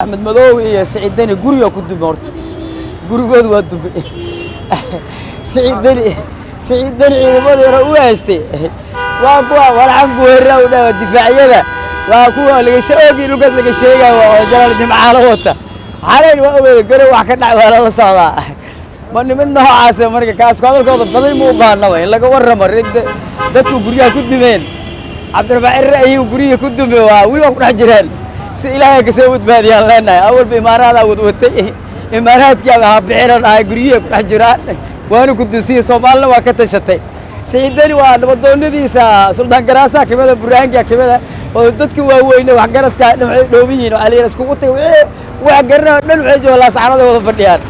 Axmed Madoobe iyo Siciid Deni guriga ku dume, horta gurigooda waa dume. Siciid Deni, Siciid Deni ciidamadeena u haystay waa kuwa walxan buhera u dhawa difaacyada, waa kuwa laga oogii dhulkaas laga sheegaya oo Jalaal Jimcaalo wata. Xaleyn waa ogeeda garow wax ka dhac waa lala socdaa. Ma niman noocaas marka kaas hadalkooda badan ma u baahnaba in laga warramo. Dadku guryaha ku dumeen, Cabdiraxmaan Cirre ayagu guryihi ku dume, waa weli waa ku dhex jireen. Si Ilaahay kasoo badbaadiyaan leenahay. Awalba Imaaraadaa wadwatay, Imaaraadkii ama habixinan ahay, guryihii ku dhex jiraan waana ku dunsiye. Soomaalina waa ka tashatay. Siciid Deni waa nabadoonadiisa Suldaan Garaasaa kamida, Burhaankaa kamida oo dadka waaweyne waxgaradka dhan waxay dhooban yihiin. Waxaa la yidhi iskugu tagay wixii wax garanaya dhan, waxay joogaan Laascaanood wada fadhiyaan.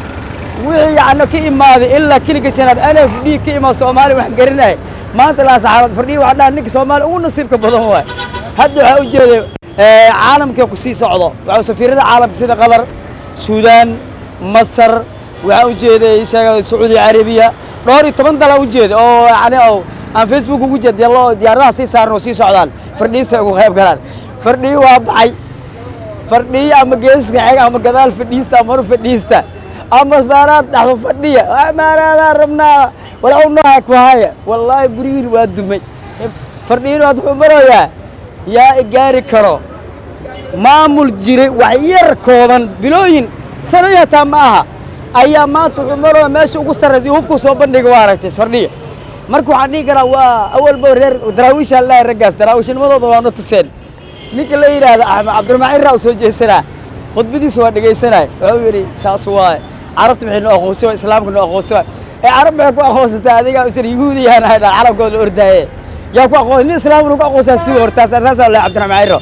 Wixii yacno ka imaaday ilaa kilinka shanaad NFD ka imaad Soomaali wax garanaya maanta Laascaanood fadhiya. Waxaa dhaha ninka Soomaali ugu nasiibka badan waay. Hadda waxaa ujeeday caalamka ku sii socdo, waxaa safiirada caalamka sida Qatar, Suudaan, Masar, waxaa ujeeday sheega Sacuudi Carabiya, dhowr iyo toban dala ujeeda oo yani oo aan Facebook ugu jeeda loo diyaaradaha sii saaran oo sii socdaan fadhiisa ugu qayb galaan. Fadhiyi waa baxay, fadhiyi ama geeska xega ama gadaal fadhiista ama hor fadhiista ama maaraad dhexda fadhiya, maaraadaa rabnaa walaa nooha ku haya. Wallaahi gurigiin waa dumay. Fadhiyin waad wuxuu marayaa yaa igaari karo maamul jiray wax yar kooban, bilooyin, sanooyin hataa ma aha, ayaa maanta wuxuu maraya meesha ugu sarraysa. Hubku soo bandhiga waa aragtay fadhiya. Marka waxaan dhihi karaa waa awalba reer Daraawiisha lahay, raggaas daraawiishnimadooda waa na tuseen. Ninka la yidhaahda Axmed Cabdiraxmaan Cirraa u soo jeesanaa, khudbadiisa waa dhegaysanay. Wuxuu yidhi saas waaye, Carabta maxay noo aqoonsi waay, Islaamka noo aqoonsi waay. Ee Carab maxay ku aqoonsataa? Adiga isir Yahuudiyaan ahay dhaa carabkooda la ordaaye, yaa ku aqoon nin Islaamna ku aqoonsaa? Suga hortaas taasaa lahay Cabdiraxmaan Cirro.